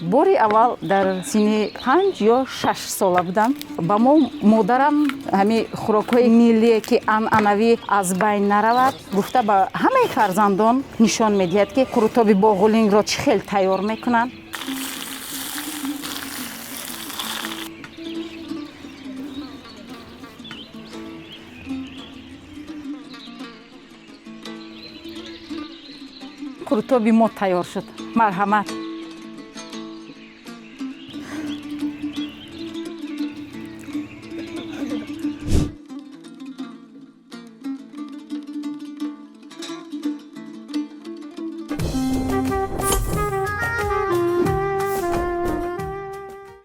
Бори аввал дар синни 5 ё 6 сола будам. Ба мо модарам ҳамин хӯрокҳои миллие, ки анъанавӣ аз байн наравад гуфта, ба ҳамаи фарзандон нишон медиҳад, ки қурутоби боғулингро чӣ хел тайёр мекунанд. Қурутоби мо тайёр шуд, марҳамат.